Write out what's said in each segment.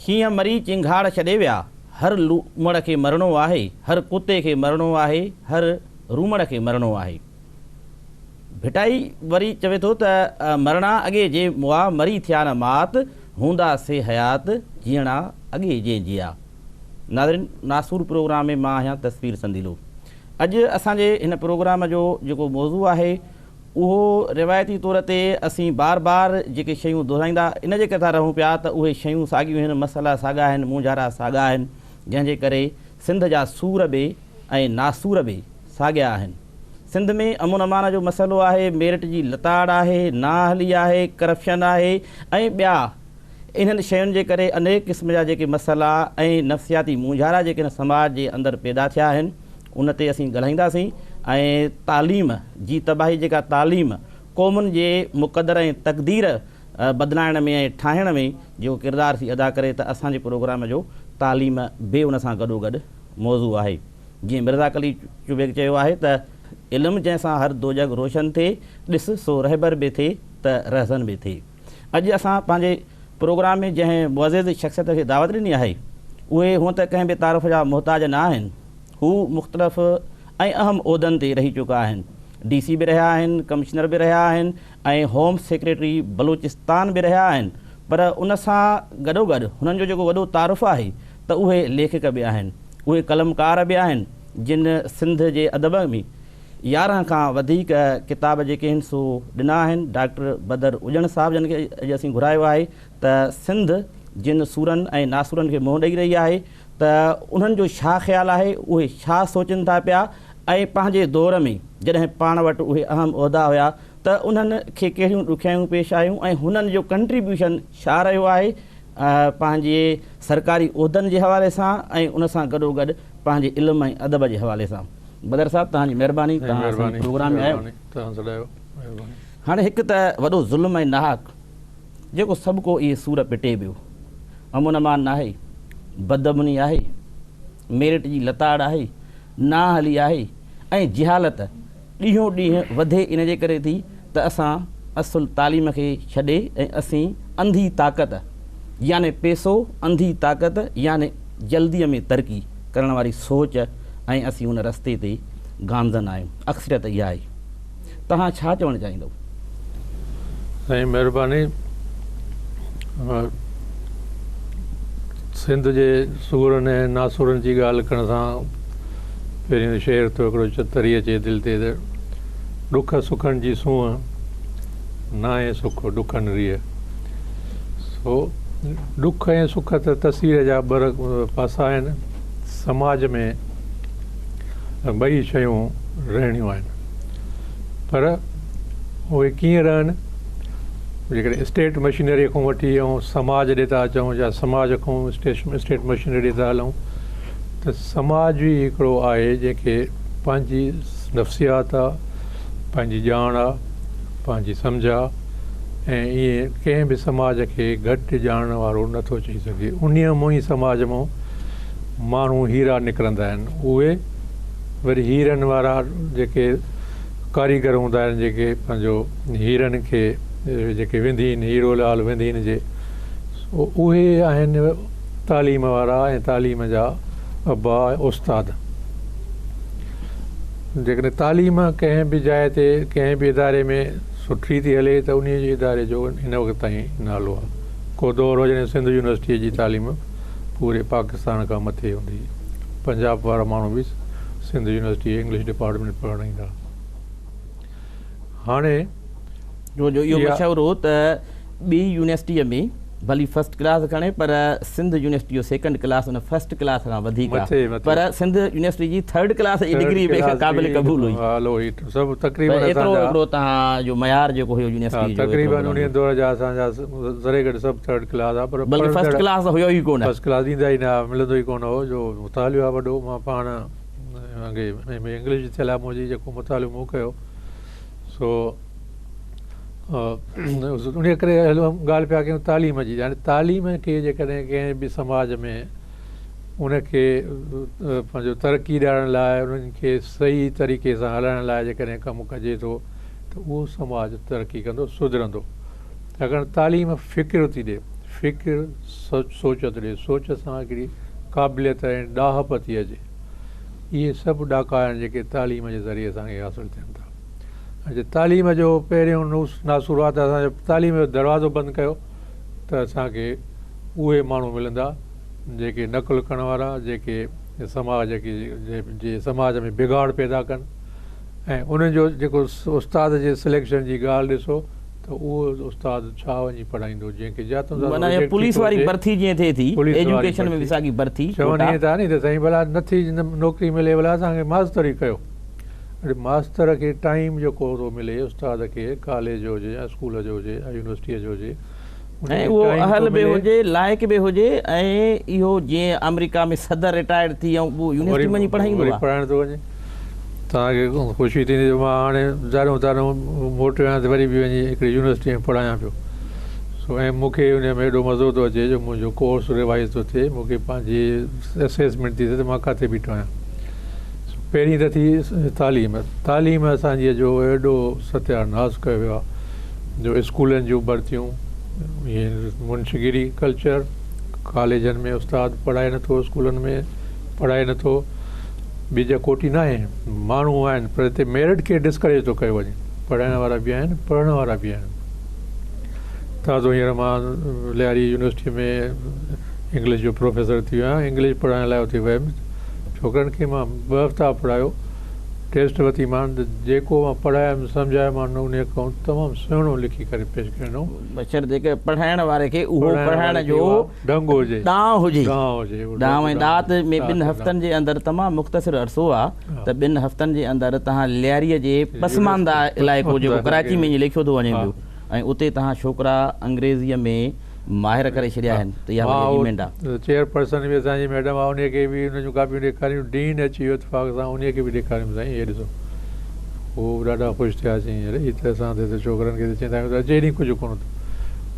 شينهن مري چنگهاڙ ڇڏي ويا، هر لومڙ کي مرڻو آهي، هر ڪتي کي مرڻو آهي، هر رومڙ کي مرڻو آهي. ڀٽائي وري چوي ٿو ته مرڻا اڳي جي مئا، مري ٿيا نه مات، هوندا سي حيات، جيئڻا اڳي جي جيئا. ناظرين ناسور پروگرام ۾ مان آهيان تصوير سنديلو. اڄ اسان جي هن پروگرام جو جيڪو موضوع آهي اهو روايتي طور تي اسين بار بار جيڪي شيون دهرائيندا ان جي ڪري ٿا رهون پيا ته اهي شيون ساڳيون آهن، مسئلا ساڳا آهن، مونجهارا ساڳا آهن، جنهن جي ڪري سنڌ جا سور به ۽ ناسور به ساڳيا آهن. سنڌ ۾ امن امان جو مسئلو آهي، ميرٽ جي لتاڙ آهي، نااهلي آهي، ڪرپشن آهي ۽ ٻيا انهن شين جي ڪري انيڪ قسم جا جيڪي مسئلا ۽ نفسياتي مونجهارا جيڪي هن سماج جي اندر پيدا ٿيا آهن ان تي اسين ڳالهائينداسين ۽ تعليم جي تباهي جيڪا تعليم قومن جي مقدر ۽ تقدير بدلائڻ ۾ ۽ ٺاهڻ ۾ جيڪو ڪردار ٿي ادا ڪري ته اسان جي پروگرام جو تعليم به ان سان گڏوگڏ موضوع آهي. جيئن مرزا قليچ بيگ چيو آهي ته، علم جنهن سان هر دوجڳ روشن ٿئي، ڏس سو رهبر به ٿئي ته رهزن به ٿئي. اڄ اسان پنهنجي پروگرام ۾ جنهن معزز شخصيت کي دعوت ڏني آهي، اهي هونء ته ڪنهن به تعارف جا محتاج نه آهن. هو مختلف ۽ اهم عهدن تي رهي چڪا آهن. ڊي سي به رهيا آهن، ڪمشنر به رهيا آهن ۽ هوم سيڪريٽري بلوچستان به رهيا آهن پر ان سان گڏوگڏ هنن جو جيڪو وڏو تعارف آهي ته اهي ليکڪ به آهن. اهي قلمڪار به آهن جن سنڌ جي ادب ۾ 11 کان وڌيڪ ڪتاب جيڪي آهن سو ڏنا آهن. ڊاڪٽر بدر اڄڻ صاحب جن کي اڄ اسين گهرايو آهي ته سنڌ جن سورن ۽ ناسورن کي منهن ڏئي رهي آهي ته انهن جو ڇا خيال آهي، اهي ڇا سوچين ٿا پيا ۽ پنهنجي دور ۾ جڏهن پاڻ وٽ اهي اهم عهدا هيا ته انهن کي ڪهڙيون ڏکيائيون پيش آيون ۽ هنن جو ڪنٽريبيوشن ڇا رهيو آهي پنهنجي سرڪاري عهدن جي حوالي سان ۽ ان سان گڏوگڏ پنهنجي علم ۽ ادب جي حوالي سان. بدر صاحب توهان جي مهرباني توهان اسان جي پروگرام ۾ آيو. هاڻي هڪ ته وڏو ظلم ۽ ناحق جيڪو سڀ ڪو اهي سور پٽي پيو. امن امان ناهي، بدامني آهي، ميرٽ جي لتاڙ آهي، نااهلي آهي ۽ جهالت ڏينهون ڏينهن وڌي ان جي ڪري ٿي ته اسان اصل تعليم کي ڇڏي ۽ اسين انڌي طاقت يعني پيسو انڌي طاقت يعني جلدي ۾ ترقي ڪرڻ واري سوچ ۽ اسين ان رستي تي گامزن آهيون اڪثريت اها آهي توهان ڇا چوڻ چاهيندؤ؟ سائين مهرباني سنڌ جي سورن ۽ ناسورن جي ڳالهه ڪرڻ سان پهريون شعر ٿو هڪڙو تري اچي دل تي ته ڏک سکن جي سونهن ناهي سک ڏکن ريء سو ڏک ۽ سک ته تصوير جا ٻه پاسا آهن سماج ۾ ٻئي شيون رهڻيون آهن پر اهي ڪيئن رهن جيڪڏهن اسٽيٽ مشينري کان وٺي ۽ سماج ڏي ٿا اچون يا سماج کان اسٽيٽ مشينري ڏي ٿا هلون ته سماج ئي هڪڙو آهي جنهن کي پنهنجي نفسيات آ پنهنجي ڄاڻ آ پنهنجي سمجهه آ ۽ ائين ڪنهن به سماج کي گهٽ ڄاڻڻ وارو نٿو چئي سگهجي انهيء مون ئي سماج مون ماڻهو هيرا نڪرندا آهن اهي وري هيرن وارا جيڪي ڪاريگر هوندا آهن جيڪي پنهنجو هيرن کي جيڪي وندين هيرو لال وندين جي اهي آهن تعليم وارا ۽ تعليم جا ابا استاد جيڪڏهن تعليم ڪنهن به جاء تي ڪنهن به اداري ۾ سٺي ٿي هلي ته انهي جي اداري جو هن وقت تائين نالو آهي ڪو دور هو جڏهن سنڌ يونيورسٽيء جي تعليم پوري پاڪستان کان مٿي هوندي هئي پنجاب وارا ماڻهو به سنڌ يونيورسٽيء جي انگلش ڊپارٽمينٽ پڙهڻ ايندا هاڻي جو جو اهو مشهور هو ته ٻي يونيورسٽيء ۾ ڀلي فرسٽ ڪلاس کڻي پر سنڌ يونيورسٽي جو سيڪنڊ ڪلاس ان فرسٽ ڪلاس کان وڌيڪ آهي پر سنڌ يونيورسٽي جي ٿرڊ ڪلاس جي ڊگري به قابل قبول هئي. هلو هي سڀ تقريبن اسان جا ايترو هڪڙو تهان جو معيار جيڪو هيو يونيورسٽي جو تقريبن انهي دور جا اسان جا ذري گهٽ سڀ ٿرڊ ڪلاس ها پر بلڪه فرسٽ ڪلاس ته هيو ئي ڪونه. فرسٽ ڪلاس ڏيندا ئي نه ها ملندو ئي ڪونه هو جو مطالعو آهي وڏو مان پاڻ اڳي ايم اي انگلش ٿيل آهي منهنجي جيڪو مطالعو مون ڪيو سو انهيء ڪري ڳالهه پيا ڪيون تعليم جي يعني تعليم کي جيڪڏهن ڪنهن به سماج ۾ ان کي پنهنجو ترقي ڏيارڻ لاء انهن کي صحيح طريقي سان هلائڻ لاء جيڪڏهن ڪم ڪجي ٿو ته اهو سماج ترقي ڪندو سڌرندو ڇاڪاڻ تعليم فڪر ٿي ڏي فڪر سوچ ٿو ڏئي، سوچ سان هڪڙي قابليت ۽ ڏاهپ ٿي اچي. اهي سڀ ڏاڪا آهن جيڪي تعليم جي ذريعي اسان کي حاصل ٿين ٿا. ۽ جي تعليم جو پهريون ناسور آهي ته اسان جو تعليم جو دروازو بند ڪيو ته اسان کي اهي ماڻهو ملندا جيڪي نقل ڪرڻ وارا، جيڪي سماج کي جي سماج ۾ بگاڙ پيدا ڪن ۽ انهن جو جيڪو استاد جي سليڪشن جي ڳالهه ڏسو ته اهو استاد ڇا وڃي پڙهائيندو جنهن کي جاتون سان معنيٰ رجيڪٽ ٿي پوليس ٿو واري اچي. برٿي جيئن ٿئي ٿي پوليس واري ايجوڪيشن ۾ به برٿي ساڳي برٿي چون ڪوٽا. ائين ٿا ني ته سائين ڀلا نٿي نوڪري ملي ڀلا اسان کي ماستر ئي ڪيو. اڙي ماستر کي ٽائيم جيڪو ٿو ملي استاد کي ڪاليج جو هجي يا اسڪول جو هجي يا يونيورسٽيء جو هجي ان ۽ کي اهو ٽائيم اهل ٿو به ملي. هجي لائق به هجي ۽ اهو جيئن آمريڪا ۾ صدر رٽائرڊ ٿي ۽ اهو وري يونيورسٽي ۾ وڃي پڙهائيندو وري آهي. پڙهائڻ ٿو وڃي. توهان کي خوشي ٿيندي جو مان هاڻي زاريون تاريون موٽيو آهيان ته وري به وڃي هڪڙي يونيورسٽي ۾ پڙهايان پيو. سو ۽ مون کي ان ۾ ايڏو مزو ٿو اچي جو منهنجو ڪورس ريوائز ٿو ٿئي، مون کي پنهنجي اسيسمينٽ ٿي ٿئي ته مان ڪاٿي بيٺو آهيان. سو پهرين ته ٿي تعليم، تعليم اسان جي جو ايڏو ستياناس ڪيو ويو آهي جو اسڪولن جون ڀرتيون، اهي منشگيري ڪلچر، ڪاليجن ۾ استاد پڙهائي نٿو، اسڪولن ۾ پڙهائي نٿو، ٻج کوٽي ناهي، ماڻهو آهن پر هتي ميرٽ کي ڊسڪريج ٿو ڪيو وڃي، پڙهائڻ وارا به آهن پڙهڻ وارا به آهن. تازو هينئر مان لياري يونيورسٽي ۾ انگلش جو پروفيسر ٿي ويو آهيان، انگلش پڙهائڻ لاء اتي ويم، ڇوڪرن کي مان ٻه هفتا پڙهايو، ٽيسٽ ورتي مان ته جيڪو مان پڙهايم سمجهايومان انهيء کان تمام سهڻو لکي ڪري پيش ڪيو. بشرطيڪ پڙهائڻ واري کي اهو پڙهائڻ جو ڍنگ هجي، ڏانء هجي، ڏانء ڏانء ۽ ڏات ۾ ٻن هفتن جي اندر تمام مختصر عرصو آ ته ٻن هفتن جي اندر توهان لياريء جي پسمانده علائقو جيڪو ڪراچي ۾ ائين ليکيو ٿو وڃي پيو ۽ اتي توهان ڇوڪرا انگريزيء ۾ ماهر ڪري ڇڏيا آهن ته اها وڏي اچيومينٽ آ. چيئر پرسن به اسان جي ميڊم آ انهيء کي به ان جون ڪاپيون ڏيکاريون، ڊين اچي ويو اتفاق سان انهيء کي به ڏيکاريم سائين هي ڏسو هو به ڏاڍا خوش ٿيا چيائين اڙي هي ته اسان تي ته ڇوڪرن کي ته چوندا آهيون ته اچي ئي ڪجهه ڪونه ٿو.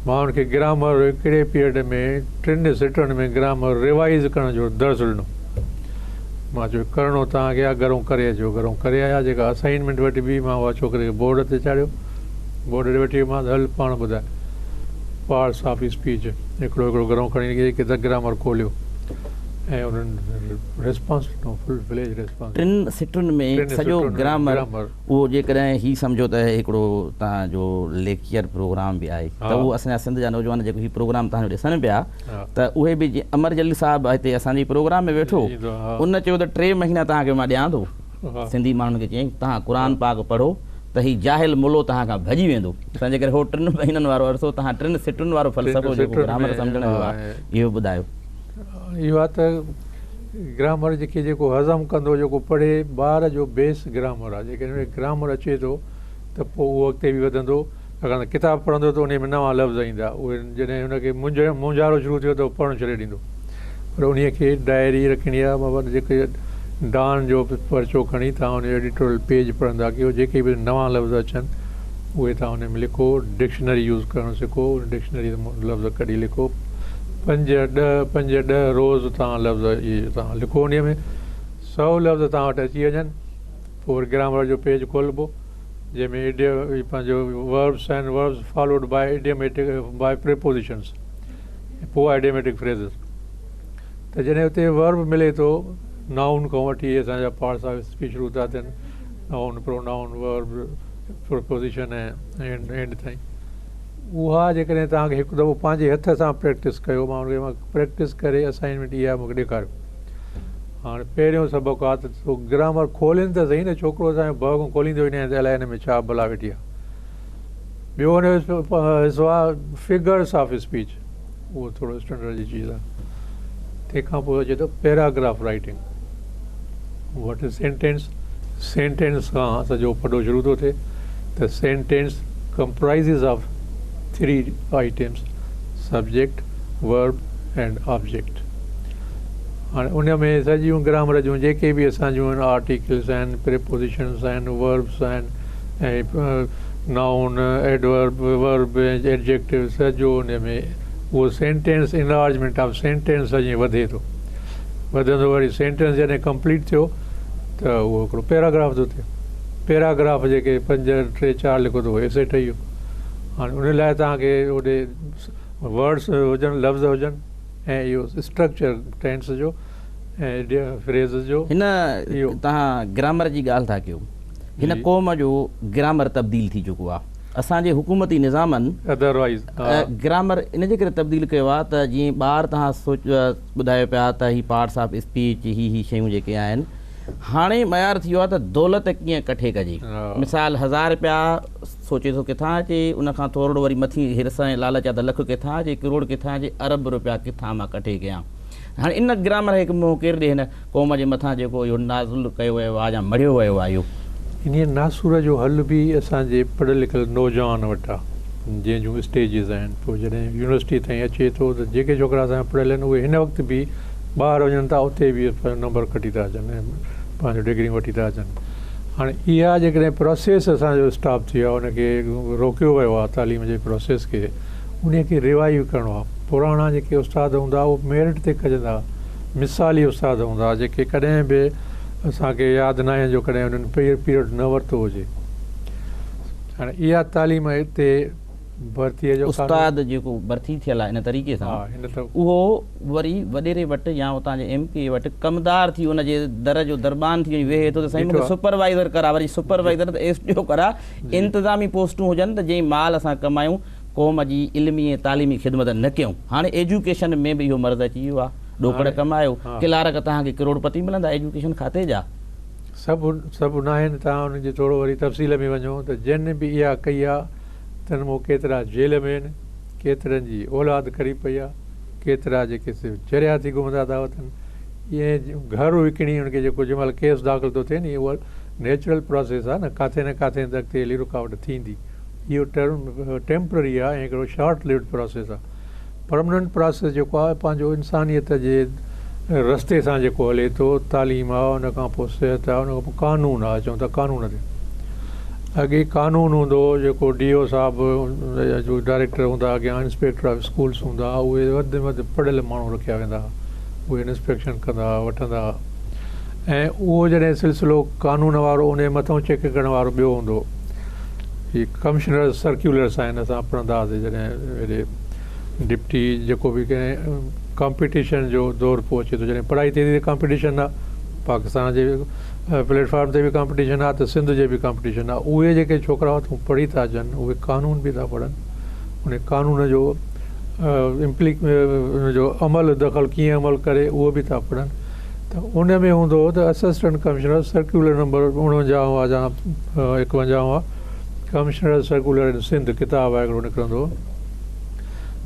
مان ان کي گرامر هڪڙي پيريڊ ۾ ٽن سٽن ۾ گرامر ريوائيز ڪرڻ جو درس ڏنو. مان چيو ڪرڻو توهان کي آهي گهرون ڪري اچو. گهرون ڪري آيا جيڪا اسائنمينٽ وٺبي مان اها ڇوڪري کي بورڊ تي چاڙهيو. بورڊ تي وٺي ويومانس هل پاڻ ٻڌاء پارٽس آف اسپيچ هڪڙو هڪڙو گهرون کڻي ڪي ته گرامر کوليو ۽ انهن ريسپانس ڏنو فل فليج ريسپانس. ٽن سٽن ۾ سڄو گرامر اهو جيڪڏهن هي سمجهو ته هڪڙو توهان جو ليڪچر پروگرام به آهي ته اهو اسان جا سنڌ جا نوجوان جيڪو هي پروگرام توهان جو ڏسن پيا ته اهي به جيئن امر جليل صاحب هتي اسان جي پروگرام ۾ ويٺو ان چيو ته ٽي مهينا توهان کي مان ڏيان ٿو سنڌي ماڻهن کي چيائين توهان قرآن پاڪ پڙهو ته هي جاهل ملو توهان کان ڀڄي ويندو تنهن جي ڪري هو ٽن مهينن وارو عرصو توهان ٽن سٽن وارو فلسفو جيڪو گرامر سمجهڻ جو آهي اهو ٻڌايو. اهو آهي ته گرامر جيڪي جيڪو هضم ڪندو جيڪو پڙهي ٻار جو بيس گرامر آهي جيڪڏهن ان کي گرامر اچي ٿو ته پوء اهو اڳتي به وڌندو ڇاڪاڻ ته ڪتاب پڙهندو ته انهي ۾ نوان لفظ ايندا اهي جڏهن هن کي مونجهه مونجهارو شروع ٿيو ته هو پڙهڻ ڇڏي ڏيندو پر انهي کي ڊائري رکڻي آهي بابا جيڪي ڊان جو پرچو کڻي توهان ان جو ايڊيٽوريل پيج پڙهندا ڪيو جيڪي به نوان لفظ اچن اهي توهان ان ۾ لکو، ڊڪشنري يوز ڪرڻ سکو، ان ڊڪشنري مان لفظ ڪڍي لکو، پنج ڏهه پنج ڏهه روز توهان لفظ اهي توهان لکو انهي ۾ سئو لفظ توهان وٽ اچي وڃن پوء وري گرامر جو پيج کولبو جنهن ۾ ايڊي پنهنجو وربس آهن verbs followed by idiomatic by prepositions پوء ايڊيميٽڪ فريزز ته جڏهن اتي ورب ملي ٿو نائون کان وٺي اسان جا پارٽس آف اسپيچ شروع ٿا ٿين noun pronoun verb preposition ۽ and تائين اها جيڪڏهن توهان کي هڪ دفعو پنهنجي هٿ سان پريڪٽس ڪيو مان ان کي مان پريڪٽس ڪري اسائنمينٽ اها مونکي ڏيکاريو هاڻي پهريون سبق آ ته گرامر کولين ته صحيح نه ڇوڪرو اسان جو ڀؤ کان کوليندو ئي نه ته الائي هن ۾ ڇا بلا ويٺي آ ٻيو هن جو حصو آ فگرس آف اسپيچ اهو ٿورو اسٽينڊرڊ جي چيز آ تنهن کان پوء اچي ٿو paragraph writing what is sentence sentence کان سڄو پڏو شروع ٿو ٿئي ته sentence comprises of three items subject verb and object هاڻي ان ۾ سڄيون گرامر جون جيڪي به اسان جون آهن آرٽيڪلس آهن پريپوزيشنس آهن وربس آهن ۽ نائون ايڊورب ورب ايڊجيڪٽو سڄو ان ۾ اهو سينٽينس انلارجمينٽ آف سينٽينس ائين وڌي ٿو وڌندو وري سينٽينس جڏهن ڪمپليٽ ٿيو ته اهو هڪڙو پيراگراف ٿو ٿئي پيراگراف جيڪي پنج ٽي چار لکو ته اهو ايسي ٺهي ويو هاڻي ان لاء توهان کي اوڏي ورڊس هجن لفظ هجن ۽ اهو اسٽرڪچر ٽينس جو ۽ فريز جو. هن توهان گرامر جي ڳالهه ٿا ڪيو هن قوم جو گرامر تبديل ٿي چڪو آهي اسان جي حڪومتي نظامن ادروائز گرامر ان جي ڪري تبديل ڪيو آهي ته جيئن ٻار توهان سوچ ٻڌايو پيا ته هي پارٽس آف اسپيچ هي هي شيون جيڪي آهن هاڻي معيار ٿي ويو آهي ته دولت ڪيئن ڪٺي ڪجي. مثال هزار رپيا سوچي ٿو ڪٿان اچي، ان کان ٿورڙو وري مٿي حرص ۽ لالچ آ ته لک ڪٿان اچي، ڪروڙ ڪٿان اچي، ارب رپيا ڪٿان مان ڪٺي ڪيان. هاڻي ان گرامر کي منهن ڪير ڏي هن قوم جي مٿان جيڪو اهو نازل ڪيو ويو آهي يا مڙهيو ويو آهي اهو. انهيء ناسور جو حل به اسان جي پڙهيل لکيل نوجوان وٽ آ، جنهن جون اسٽيجز آهن. پوء جڏهن يونيورسٽي تائين اچي ٿو ته جيڪي ڇوڪرا اسان جا پڙهيل آهن اهي هن وقت به ٻاهر وڃن ٿا اتي به پنهنجو نمبر ڪڍي ٿا اچن ۽ پنهنجو ڊگريون وٺي ٿا اچن. هاڻي اها جيڪڏهن پراسيس اسان جو اسٽاپ ٿي ويو آهي ان کي روڪيو ويو آهي تعليم جي پراسيس کي انهي کي ريوائيو ڪرڻو آهي. پراڻا جيڪي استاد هوندا اهي ميرٽ تي ڪجندا مثالي استاد هوندا جيڪي ڪڏهن به اسان کي ياد ناهي جو ڪڏهن انهن پيريڊ نه ورتو هجي. هاڻي اها تعليم هتي ڀرتيء جو قانون. استاد جيڪو ڀرتي ٿيل آهي ان طريقي سان اهو وري وڏيري وٽ يا اتان جي ايم پي اي وٽ ڪمدار ٿي ان جي در جو دربان ٿي وڃي ويهي ٿو ته سائين مونکي سپروائيزر ڪراء وري سپروائيزر نه ته ايس ڊي او ڪراء انتظامي پوسٽون هجن ته جئين مال اسان ڪمايون قوم جي علمي ۽ تعليمي خدمت نه ڪيون هاڻي ايجوڪيشن ۾ به اهو مرض اچي ويو آهي ڏوڪڙ ڪمايو ڪلارڪ توهان کي ڪروڙپتي ملندا ايجوڪيشن کاتي جا. سڀ سڀ ناهن توهان انهن جي ٿورو وري تفصيل ۾ وڃو ته جن به اها ڪئي آ تن مون ڪيترا جيل ۾ آهن ڪيترن جي اولاد ڪري پئي آ ڪيترا جيڪي سي چريا ٿي گهمندا ٿا وتن ائين گهر وڪڻي ان کي جيڪو جنهن مهل ڪيس داخل ٿو ٿئي ني اهو نيچرل پراسيس آ نه ڪاٿي نه ڪاٿي ته اڳتي هلي رڪاوٽ ٿيندي اهو ٽرم ٽيمپرري آ ۽ هڪڙو شارٽ لوڊ پراسيس آ پرمننٽ پراسيس جيڪو آهي پنهنجو انسانيت جي رستي سان جيڪو هلي ٿو تعليم آهي ان کان پوء صحت آهي ان کان پوء قانون آهي چون ٿا قانون تي اڳي قانون هوندو هو جيڪو ڊي او صاحب جو ڊائريڪٽر هوندا اڳيان انسپيڪٽر آف اسڪولس هوندا هئا اهي وڌ ۾ وڌ پڙهيل ماڻهو رکيا ويندا هئا اهي انسپيڪشن ڪندا هئا وٺندا هئا ۽ اهو جڏهن سلسلو قانون وارو ان جي مٿان چيڪ ڪرڻ وارو ٻيو هوندو هو هي ڪمشنر سرڪيولرس آهن اسان پڙهندا هئاسين جڏهن هيڏي ڊپٽي جيڪو به ڪنهن ڪامپيٽيشن جو دور پوء اچي ٿو جڏهن پڙهائي ٿئي ٿي ته ڪامپيٽيشن آهي پاڪستان جي پليٽ فارم تي به ڪامپيٽيشن آهي ته سنڌ جي به ڪامپيٽيشن آهي اهي جيڪي ڇوڪرا هتون پڙهي ٿا اچن اهي قانون به ٿا پڙهن ان قانون جو امپلي ان جو عمل دخل ڪيئن عمل ڪري اهو به ٿا پڙهن ته ان ۾ هوندو هو ته اسسٽنٽ ڪمشنر سرڪيولر نمبر 49 هئا يا 51 هئا ڪمشنر سرڪيولر ان سنڌ ڪتاب آهي هڪڙو نڪرندو هو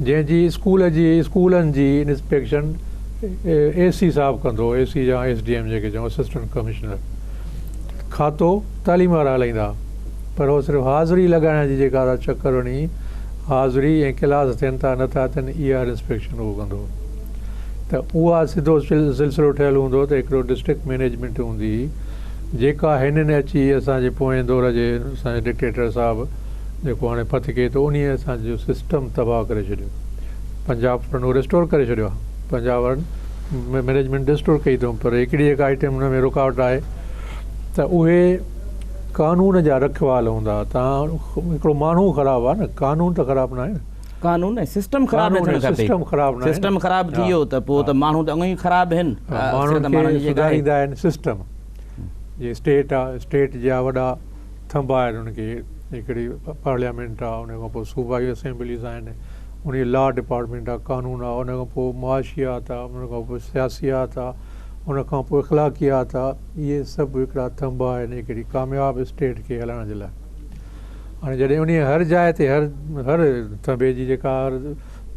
جنهن جي اسڪول جي اسڪولن جي انسپيڪشن اي سي صاحب ڪندو هو اي سي يا ايس ڊي ايم جيڪي چئون اسسٽنٽ ڪمشنر کاتو تعليم وارا هلائيندا هئا پر هو صرف حاضري لڳائڻ جي جيڪا سا چڪر هڻي حاضري ۽ ڪلاس ٿين ٿا نٿا ٿين اها انسپيڪشن هو ڪندو هو ته اها سڌو سلسلو ٺهيل هوندو هو ته هڪڙو ڊسٽرڪٽ مئنيجمينٽ هوندي هئي جيڪا هنن اچي اسان جي پوئين دور جي اسان جي ڊڪٽيٽر صاحب جيڪو هاڻي ڦٿڪي ٿو انهي اسان جو سسٽم تباهه ڪري ڇڏيو پنجاب وارن اهو ريسٽور ڪري ڇڏيو آهي پنجاب وارن مئنيجمينٽ ريسٽور ڪئي اٿئون پر هڪڙي جيڪا آئٽم ان ۾ رڪاوٽ آهي ته اهي قانون جا رکوال هوندا تان هڪڙو ماڻهو خراب آهي نه قانون ته خراب ناهي نه قانون ۽ سسٽم خراب نه ٿيڻ کپي. سسٽم خراب ٿي ويو ته پوء ته ماڻهو ته اڳ ئي خراب آهن. ماڻهن کي سڌاريندا آهن سسٽم. جي اسٽيٽ آ اسٽيٽ جا وڏا ٿنڀا آهن ان کي هڪڙي پارليامينٽ آ ان کان پوء صوبائي اسيمبليز آهن ان جي لا ڊپارٽمينٽ آ قانون آ ان کان پوء معاشيات آ ان کان پوء سياسيات آ ان کان پوء اخلاقيات آ اهي سڀ هڪڙا ٿنڀا آهن هڪڙي ڪامياب اسٽيٽ کي هلائڻ جي لاء. هاڻي جڏهن انهيء هر جاء تي هر هر ٿنڀي جي جيڪا هر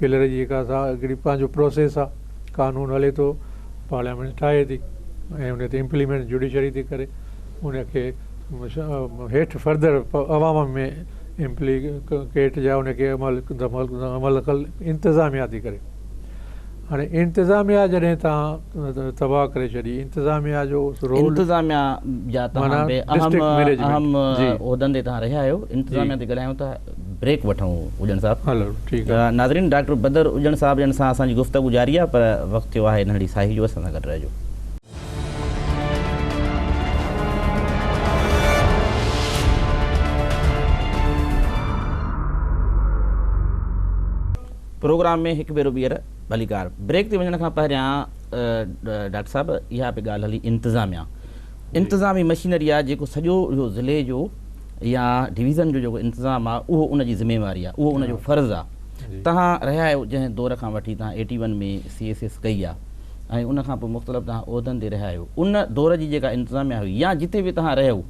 پلر جي جيڪا سا هڪڙي پنهنجو پروسيس آ قانون هلي ٿو پارليامينٽ ٺاهي ٿي ۽ ان تي امپليمينٽ جوڊيشري ٿي ڪري ان کي هيٺ فردر عوام ۾ امپليڪيٽ يا ان کي عمل عمل دخل انتظاميا ٿي ڪري هاڻي انتظاميا جڏهن توهان تباهه ڪري ڇڏي انتظاميا جو رول انتظاميا جا توهان به اهم اهم عهدن تي توهان رهيا آهيو انتظاميا تي ڳالهايون ٿا بريڪ وٺون اڄڻ صاحب هلو ٺيڪ آهي ناظرين ڊاڪٽر بدر اڄڻ صاحب جن سان اسان جي گفتگو جاري آهي پر وقت ٿيو آهي ننڍڙي ساهي جو اسان سان گڏ رهجو. پروگرام ۾ هڪ ڀيرو ٻيهر ڀليڪار. بريڪ تي وڃڻ کان پهريان ڊاڪٽر صاحب اها به ڳالهه هلي انتظاميا انتظامي مشينري آهي جيڪو سڄو اهو ضلعي جو يا ڊويزن جو جيڪو انتظام آهي اهو ان جي ذميواري آهي اهو ان جو فرض آهي توهان رهيا آهيو جنهن دور کان وٺي توهان eighty one ۾ C S S ڪئي آهي ۽ ان کان پوء مختلف توهان عهدن تي رهيا آهيو ان دور جي جيڪا انتظاميا هئي يا جتي به توهان رهيو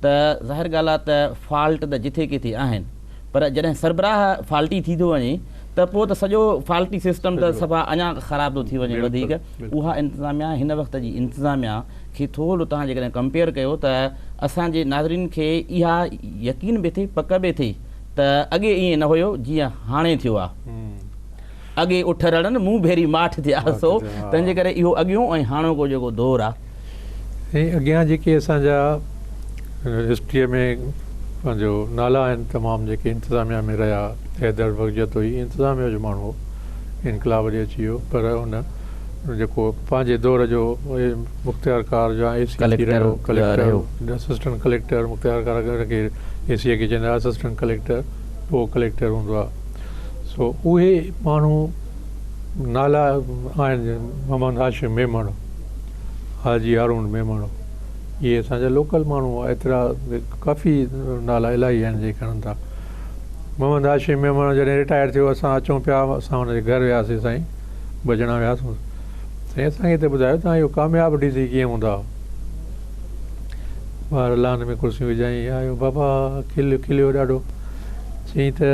ته ظاهر ڳالهه آهي ته فالٽ ته جٿي ڪٿي آهن پر جڏهن سربراهه فالٽي ٿي ٿو وڃي ته پوء ته سڄو فالٽي سسٽم ته صفا اڃا خراب ٿو ٿي وڃي وڌيڪ. اها انتظاميا هن وقت جي انتظاميا کي ٿورو توهان جيڪڏهن ڪمپيئر ڪيو ته اسان جي ناظرين کي اها يقين به ٿئي پڪ به ٿئي ته اڳي ائين نه هيو جيئن هاڻي ٿيو آهي. اڳي اٺ رڙن مون ڀيري ماٺ ٿيا سو تنهن جي ڪري اهو اڳيون ۽ هاڻوڪو جيڪو دور آ. ۽ اڳيان جيڪي اسان جا هسٽريء ۾ پنهنجو نالا آهن تمام جيڪي انتظاميا ۾ رهيا حيدر بخش جتوئي انتظاميا جو ماڻهو هو انقلاب ڏي اچي ويو پر ان جيڪو پنهنجي دور جو مختيارڪار يا اي سي ٿي رهيو ڪليڪٽر اسسٽنٽ ڪليڪٽر مختيارڪار کي اي سي کي چوندا اسسٽنٽ ڪليڪٽر پوء ڪليڪٽر هوندو آهي سو اهي ماڻهو نالا آهن محمد هاشم ميمڻ، حاجي هارون ميمڻ اهي اسان جا لوڪل ماڻهو هئا ايترا ڪافي نالا الاهي آهن جيڪي کڻن ٿا. محمد هاشم ميمڻ جڏهن رٽائر ٿيو اسان اچون پيا اسان هن جي گهر وياسين سائين ٻه ڄڻا وياسون سائين اسان کي هتي ٻڌايو توهان اهو ڪامياب ڊي سي ڪيئن هوندا هئو ٻاهر لان ۾ ڪرسيون وجهائين آيو بابا کليو کليو ڏاڍو چيائين ته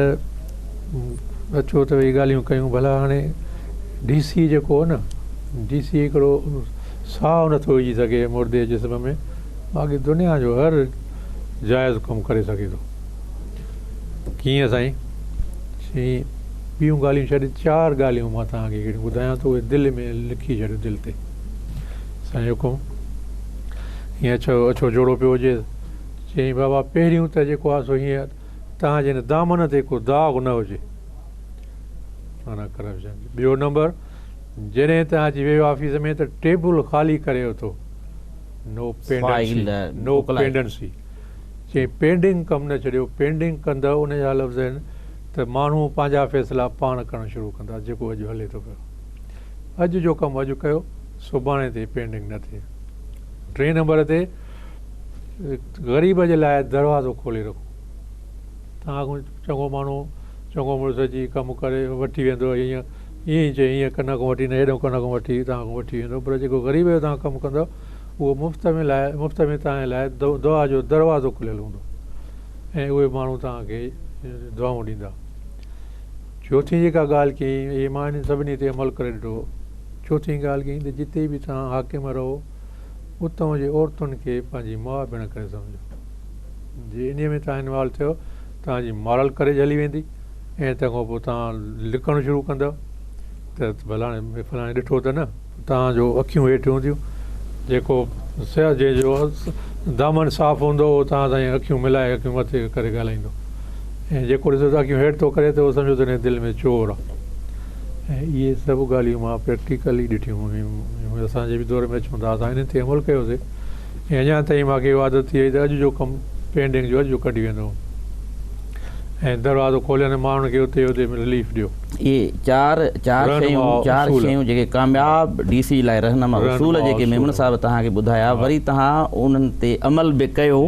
اچو ته ويهي ڳالهيون ڪيون ڀلا هاڻي ڊي سي جيڪو هو نه ڊي سي هڪڙو ساهه نٿو وجهي سگهي مردي جسم ۾ باقي دنيا جو هر جائز ڪم ڪري سگهي ٿو ڪيئن سائين چيائين ٻيون ڳالهيون ڇڏ چار ڳالهيون مان توهان کي هڪڙيون ٻڌايان ٿو اهي دل ۾ لکي ڇڏيو دل تي سائين حڪم هيئن اڇو اڇو جوڙو پيو هجي چيائين بابا پهريون ته جيڪو آهي سو هيئن توهان جي هن دامن تي ڪو داغ نه هجي معنيٰ ڪرپشن جو. ٻيو نمبر جڏهن توهان اچي ويهو آفيس ۾ ته ٽيبل خالي ڪري اٿو نو پينڊنسي نو پينڊنسي چيائين پينڊنگ ڪم نه ڇڏيو پينڊنگ ڪندؤ ان جا لفظ آهن ته ماڻهو پنهنجا فيصلا پاڻ ڪرڻ شروع ڪندا جيڪو اڄ هلي ٿو پيو اڄ جو ڪم اڄ ڪيو سڀاڻي تي پينڊنگ نه ٿئي ٽئين نمبر تي غريب جي لاء دروازو کولي رکو. توهان کان چڱو ماڻهو چڱو مڙس اچي ڪم ڪري وٺي ويندو ائين ائين ئي چئي ائين ڪن کان وٺي نه هيڏانهن ڪن کان وٺي توهان کان وٺي ويندو پر جيڪو غريب جو توهان ڪم ڪندؤ اهو مفت ۾ لاء مفت ۾ توهان جي لاء دعا جو دروازو کليل هوندو ۽ اهي ماڻهو توهان کي دعائون ڏيندا. چوٿين جيڪا ڳالهه ڪيائين اهي مان انهن سڀني تي عمل ڪري ڏٺو. چوٿين ڳالهه ڪيائين ته جتي به توهان حاڪم رهو اتان جي عورتن کي پنهنجي ماء ڀيڻ ڪري سمجهو. جي انهيء ۾ توهان انوالو ٿيو، توهان جي مارل ڪريج هلي ويندي ۽ تنهن کان پوء توهان لڪڻ شروع ڪندؤ ته فلاڻي فلاڻي ڏٺو ته نه، توهان جو اکيون هيٺ هونديون، جيڪو جنهن جو دامن صاف هوندو اهو توهان سان ائين اکيون ملائي اکيون مٿي ڪري ڳالهائيندو ۽ جيڪو ڏسو ته اکيون هيٺ ٿو ڪري ته اهو سمجهو ته هن جي دل ۾ چور آهي. ۽ اهي سڀ ڳالهيون مان پريڪٽيڪلي ڏٺيون هيون اسان جي به دور ۾ اچون ٿا اسان انهن تي عمل ڪيوسي ۽ اڃا تائين مان کي اها عادت ٿي وئي ته اڄ جو ڪم پينڊنگ جو اڄ جو ڪڍي ويندو هوم ۽ دروازو کولين ۽ ماڻهن کي اتي اتي رليف ڏيو. اهي چار چار شيون چار شيون جيڪي ڪامياب ڊي سي لاء رهنما اصول جيڪي ميمڻ صاحب توهان کي ٻڌايا وري توهان انهن تي عمل به ڪيو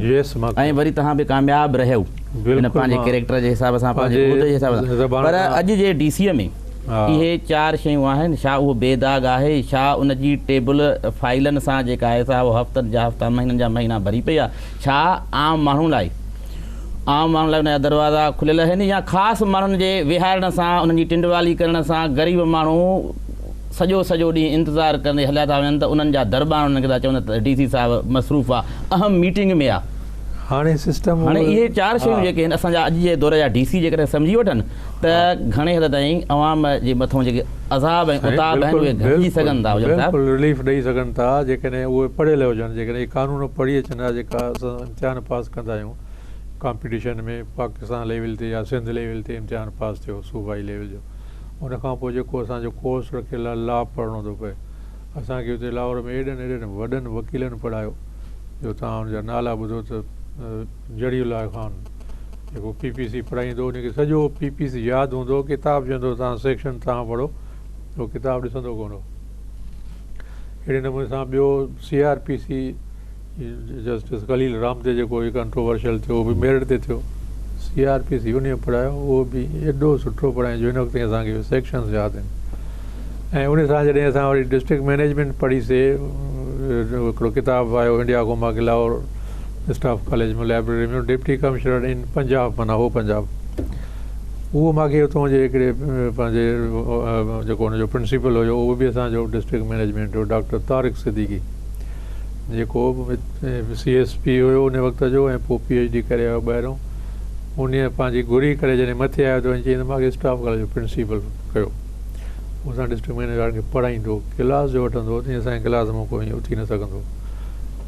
۽ وري توهان به ڪامياب رهيو. هن پنهنجي ڪريڪٽر جي حساب سان پنهنجي عهدي جي حساب سان پر اڄ جي ڊي سي ۾ اهي چار شيون آهن ڇا اهو بي داغ آهي ڇا ان جي ٽيبل فائلن سان جيڪا آهي سا اهو هفتن جا هفتا مهينن جا مهينا ڀري پئي آهي ڇا عام ماڻهو لاء عام ماڻهن لاء ان جا دروازا کليل آهن يا خاص ماڻهن جي ويهارڻ سان انهن جي ٽنڊوالي ڪرڻ سان غريب ماڻهو سڄو سڄو ڏينهن انتظار ڪندي هليا ٿا وڃن ته انهن جا درٻان انهن کي ٿا چون ته ڊي سي صاحب مصروف آهي اهم ميٽنگ ۾ آهي. هاڻي سسٽم هاڻي اهي چار شيون جيڪي آهن اسان جا اڄ جي دور جا ڊي سي جيڪڏهن سمجهي وٺن ته گهڻي حد تائين عوام جي مٿون جيڪي عذاب ۽ عتاب آهن اهي گهٽجي سگهن ٿا. بلڪل رليف ڏئي سگهن ٿا جيڪڏهن اهي پڙهيل هجن جيڪڏهن اهي قانون پڙهي اچن ها جيڪا اسان امتحان پاس ڪندا آهيون ڪامپيٽيشن ۾ پاڪستان ليول تي يا سنڌ ليول تي امتحان پاس ٿيو صوبائي ليول جو ان کان پوء جيڪو اسان جو ڪورس رکيل آهي لا پڙهڻو ٿو پئي اسان کي اتي لاهور ۾ ايڏن ايڏن وڏن وڪيلن پڙهايو جو توهان ان جا نالا ٻڌو ته جڙي الله خان جيڪو پي پي سي پڙهائيندو ان کي سڄو پي پي سي ياد هوندو، ڪتاب چوندو توهان سيڪشن توهان پڙهو، اهو ڪتاب ڏسندو ڪونه هو. اهڙي نموني سان ٻيو C R P C justice Khalil Ram تي جيڪو ڪنٽروورشل ٿيو اهو به ميرٽ تي ٿيو. سي آر پي سي انهيء پڙهايو اهو به ايڏو سٺو پڙهايائين جو هن وقت تائين اسان کي اهي سيڪشنز ياد آهن. ۽ ان سان جڏهن اسان وري ڊسٽرڪٽ مئنيجمينٽ پڙهي سي هڪڙو ڪتاب آيو انڊيا کان مان Lahore staff college ۾ library ۾ deputy commissioner in Punjab معنيٰ هو پنجاب اهو مان کي اتان جي هڪڙي پنهنجي جيڪو ان جو پرنسپل هيو اهو به اسان جو ڊسٽرڪٽ مئنيجمينٽ هو ڊاڪٽر طارق صديقي جيڪو سي ايس پي هيو ان وقت جو ۽ پوء پي ايڇ ڊي ڪري آيو ٻاهرون ان پنهنجي گهري ڪري جڏهن مٿي آيو ته چيائين ته مان کي اسٽاف ڪاليج جو پرنسپل ڪيو اسان ڊسٽرڪٽ مئنيجر وارن کي پڙهائيندو هو ڪلاس جو وٺندو هو تيئن اسان جي ڪلاس مان ڪو ائين اٿي نه سگهندو هو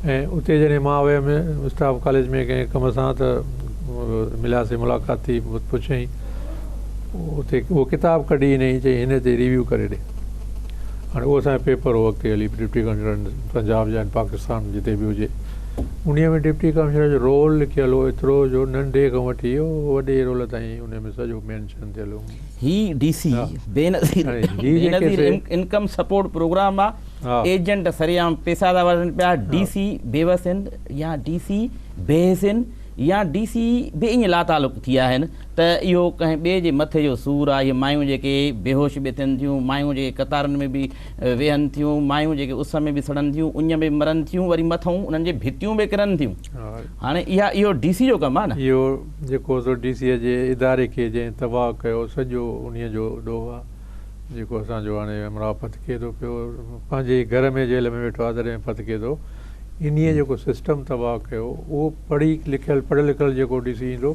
۽ اتي جڏهن مان ويم اسٽاف ڪاليج ۾ ڪنهن ڪم سان ته ملياسين ملاقات ٿي پڇيائين اتي اهو ڪتاب ڪڍي ڏنائين چيائين هن تي ريويو ڪري ڏي هاڻي اهو اسان جو پيپر هو اڳتي هلي ڊپٽي ڪمشنر پنجاب يا پاڪستان جتي به هجي انهي ۾ ڊپٽي ڪمشنر جو رول لکيل هو ايترو جو ننڍي کان وٺي وڏي رول تائين ان ۾ سڄو مينشن ٿيل هو. هي D C Benazir Benazir income support programme آ ايجنٽ سرعام پيسا ٿا وٺن پيا ڊي سي بيوس آهن يا ڊي سي بيحس آهن يا ڊي سي به ائين لاتعلق ٿي ويا آهن ته اهو ڪنهن ٻئي جي مٿي جو سور آ اهي مايون جيڪي بيهوش به ٿين ٿيون مايون جيڪي قطارن ۾ به ويهن ٿيون مايون جيڪي اس ۾ به سڙن ٿيون اڃ ۾ به مرن ٿيون وري مٿئون انهن جي ڀتيون به ڪرن ٿيون هاڻي اها اهو ڊي سي جو ڪم آ نه. اهو جيڪو سو ڊي سي جي اداري کي جنهن تباهه ڪيو سڄو انهيء جو ڏوهه آ جيڪو اسان جو هاڻي همراهه ڦٿڪي ٿو پيو پنهنجي ئي گهر ۾ جيل ۾ ويٺو آ تڏهن ڦٿڪي ٿو انهيء جيڪو سسٽم تباهه ڪيو اهو پڙهي لکيل پڙهيل لکيل جيڪو ڊي سي ايندو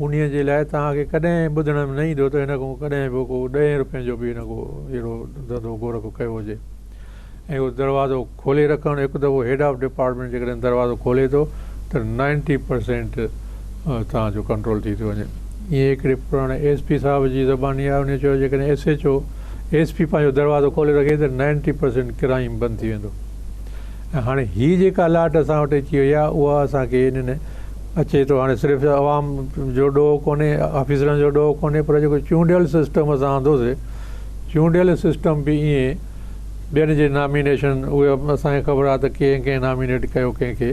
انهيء جي لاء توهان کي ڪڏهن ٻڌڻ ۾ نه ايندو ته هن کان ڪڏهن به ڪو ڏهين روپين جو به هن ڪو اهڙو ڌنڌو گورک ڪيو هجي ۽ اهو دروازو کولي رکڻ هڪ دفعو هيڊ آف ڊپارٽمينٽ جيڪڏهن دروازو کولي ٿو ته نائنٽي پرسينٽ توهان جو ڪنٽرول ٿي ٿو وڃي. ائين هڪڙي پراڻي ايس پي صاحب جي زباني آهي انهيء چيو جيڪڏهن S H O S P پنهنجو دروازو کولي رکي ته نائنٽي پرسينٽ ڪرائيم بند ٿي ويندو ۽ هاڻي هي جيڪا لاٽ اسان وٽ اچي وئي آهي اها اسان کي انهن اچي ٿو هاڻي صرف عوام جو ڏوهه ڪونهي آفيسرن جو ڏوهه ڪونهي پر جيڪو چونڊيل سسٽم اسان آندوسي چونڊيل سسٽم به ائين ٻين جي نامينيشن اهي اسان کي خبر آهي ته ڪنهن ڪنهن نامينيٽ ڪيو ڪنهن کي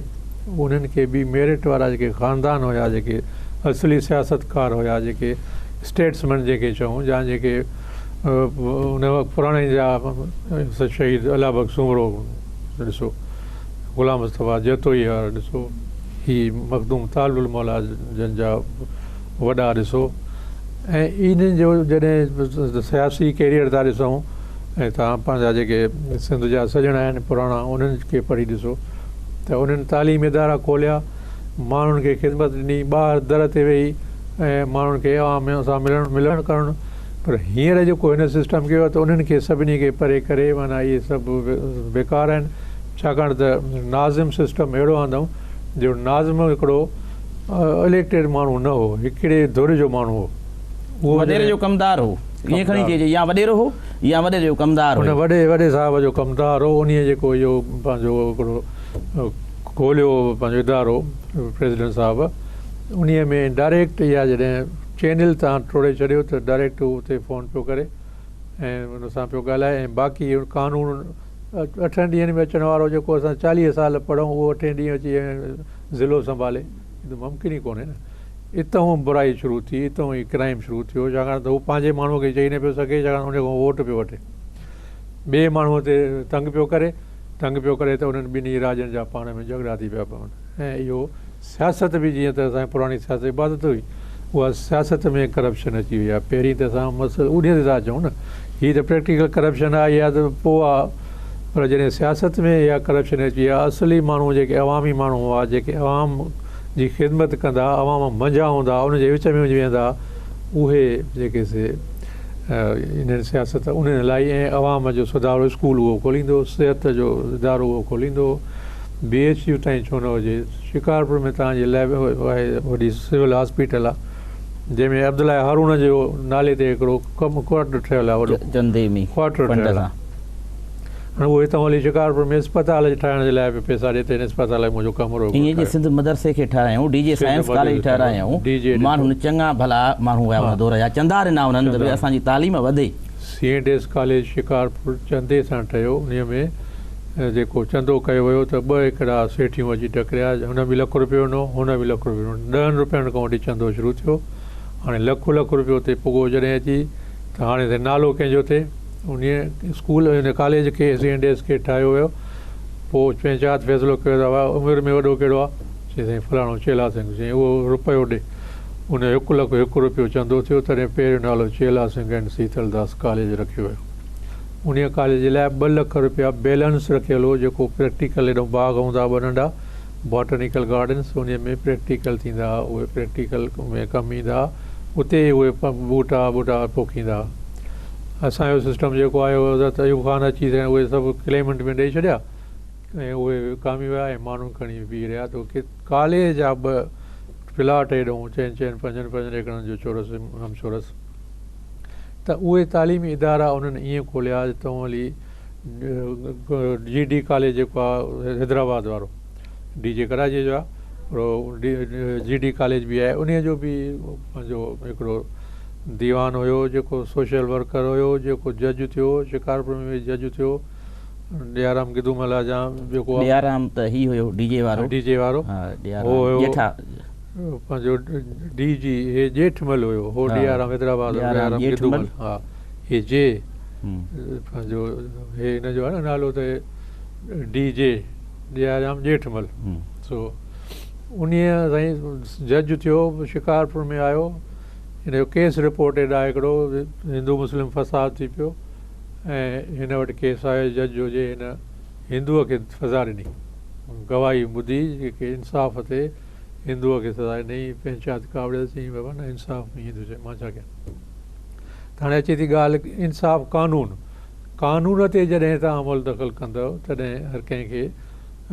انهن کي به ميرٽ وارا جيڪي خاندان هيا جيڪي اصلي سياستڪار هيا جيڪي اسٽيٽسمين جنهن کي چئون يا جيڪي ان وقت پراڻي جا شهيد الله بخش سومرو ڏسو غلام مصطفيٰ جتوئي وارا ڏسو، هي مخدوم طالب الموليٰ جن جا وڏا ڏسو ۽ انهن جو جڏهن سياسي ڪيريئر ٿا ڏسون ۽ توهان پنهنجا جيڪي سنڌ جا سڄڻ آهن پراڻا انهن کي پڙهي ڏسو ته انهن تعليمي ادارا کوليا، ماڻهن کي خدمت ڏني، ٻاهر در تي ويهي ۽ ماڻهن کي عوام سان ملڻ ملڻ ڪرڻ پر هينئر جيڪو هن سسٽم ڪيو آهي ته انهن کي سڀني کي پري ڪري معنيٰ اهي سڀ بيڪار آهن. ڇاڪاڻ ته ناظم سسٽم اهڙو آندائون جو ناظم هڪڙو اليڪٽيڊ ماڻهو نه هو، هڪڙي ڌر جو ماڻهو هو. اهو وڏيري جو ڪمدار هو، ائين کڻي چئجي يا وڏيرو هو يا وڏيري جو ڪمدار هو. ان وڏي وڏي صاحب جو ڪمدار هو، انهيء جيڪو اهو پنهنجو هڪڙو کوليو پنهنجو ادارو پريزيڊنٽ صاحب انهيء ۾ ڊائريڪٽ اها جڏهن چينل تان ٽوڙي ڇڏيو ته ڊائريڪٽ هو اتي فون پيو ڪري ۽ ان سان پيو ڳالهائي ۽ باقي قانون اٺن ڏينهن ۾ اچڻ وارو جيڪو اسان چاليهه سال پڙهون اهو اٺين ڏينهن اچي ۽ ضلعو سنڀالي هي ته ممڪن ئي ڪونهي نه. اتهون برائي شروع ٿي اتهون ئي ڪرائيم شروع ٿيو ڇاڪاڻ ته هو پنهنجي ماڻهوء کي چئي نه پيو سگهي ڇاڪاڻ ان کان ووٽ پيو وٺي ٻئي ماڻهوء تي تنگ پيو ڪري تنگ پيو ڪري ته انهن ٻنهي راڄن جا پاڻ ۾ جهڳڙا ٿي پيا پون ۽ اهو سياست به جيئن ته اسان جي پراڻي سياست عبادت هئي اها سياست ۾ ڪرپشن اچي وئي آهي پهرين ته اسان مسئلو انهي تي ٿا اچون نه هي ته پريڪٽيڪل ڪرپشن آهي اها ته پوء آهي پر جڏهن سياست ۾ اها ڪرپشن اچي وئي آهي اصلي ماڻهو جيڪي عوامي ماڻهو هئا جيڪي عوام جي خدمت ڪندا عوام منجهان هوندا ان جي وچ ۾ وڃي ويهندا اهي جيڪي سي انهن سياست انهن هلائي ۽ عوام جو سڌارو اسڪول اهو کوليندو صحت جو ادارو اهو کوليندو بي ايڇ يو تائين ڇو نه هجي، شڪارپور ۾ توهان جي لئب آهي وڏي سول هاسپيٽل آهي جنهن ۾ عبدالله هارون جو نالي تي هڪڙو ڪم ڪوارٽر ٺهيل آهي وڏو چندي ۾ ڪوارٽر ٺهيل آهي هاڻي اهو هتان هلي شڪارپور ۾ اسپتال ٺاهڻ جي لاء به پئسا ڏي ته هن اسپتال ۾ منهنجو ڪمرو هڪڙو ائين جي ٺاهيو. سنڌ مدرسي کي ٺاهرايائون، ڊي جي سنڌ سائنس ڪاليج مدرسي ٺاهرايائون، ڊي جي ڏٺو. ماڻهن چڱا ڀلا ماڻهو هيا ان دور جا، چندا ڏنا انهن ته چندا ڀئي اسان جي تعليم وڌي. C and S college Shikarpur چندي سان ٺهيو، انهيء ۾ جيڪو چندو ڪيو ويو ته ٻه هڪڙا سيٺيون اچي ٽڪريا، هن به لک روپيو ڏنو، هن به لک روپيو ڏنو، ڏهن روپين کان وٺي چندو شروع ٿيو، هاڻي لک لک روپيو اتي پڳو جڏهن اچي ته هاڻي سائين نالو ڪنهن جو ٿئي؟ انهيء اسڪول ان ڪاليج کي سي اينڊ ايس کي ٺاهيو ويو. پوء پنچائت فيصلو ڪيو ته بابا عمر ۾ وڏو ڪهڙو آ؟ چيائين سائين فلاڻو چيلا سنگهه. چيائين اهو رپيو ڏي. ان جو هڪ لک هڪ رپيو چندو ٿيو. تڏهن پهريون نالو چيلا سنگهه اينڊ سيتل داس ڪاليج رکيو ويو. انهيء ڪاليج جي لاء ٻه لک رپيا بيلنس رکيل هو جيڪو پريڪٽيڪل هيڏانهن باغ هوندا ٻه ننڍا باٽنيڪل گارڊنس انهيء ۾ پريڪٽيڪل ٿيندا ها اهي پريڪٽيڪل ۾ ڪم ايندا ها اتي ئي اهي ٻوٽا ٻوٽا پوکيندا ها. اسان جو سسٽم جيڪو آيو حضرت ايوب خان اچي سائين اهي سڀ ڪليمنٽ ۾ ڏئي ڇڏيا ۽ اهي وڪامي ويا ۽ ماڻهو کڻي بيهي رهيا ته ڪاليج جا ٻه پلاٽ هيڏئون چئن چئن پنجن پنجن ايڪڙن جو چورس هم چورس ته اهي تعليمي ادارا انهن ائين کوليا جو تون هلي جي ڊي ڪاليج جيڪو آهي حيدرآباد وارو ڊي جي ڪراچي جو آهي پر جي ڊي ڪاليج به آهي انهي جو به پنهنجو هڪڙو ديوان هيو جيڪو سوشل ورڪر هيو جيڪو جج ٿيو شڪارپور ۾ به جج ٿيو ڏيارام گدومل جا جيڪو ڏيارام ته هي هيو ڊي جي وارو ڊي جي وارو ها ڏيارام ڄيٺا پنهنجو ڊي جي هي ڄيٺمل هيو هو ڏيارام حيدرآباد ڏيارام گدومل ها هي جي پنهنجو هي هن جو آهي نه نالو ته ڊي جي ڏيارام ڄيٺمل سو انهي سائين جج ٿيو شڪارپور ۾ آيو هن جو ڪيس رپورٽ ايڏا هڪڙو هندو مسلم فساد ٿي پيو ۽ هن وٽ ڪيس آيو جج هجي هن هندوء کي سزا ڏني گواهي ٻڌي جيڪي انصاف تي هندوء کي سزا ڏني پنچات ڪاوڙيل چيائين بابا نه انصاف ۾ ائين ٿو چئي مان ڇا ڪيان ته هاڻي اچي ٿي ڳالهه انصاف قانون قانون تي جڏهن توهان عمل دخل ڪندؤ تڏهن هر ڪنهن کي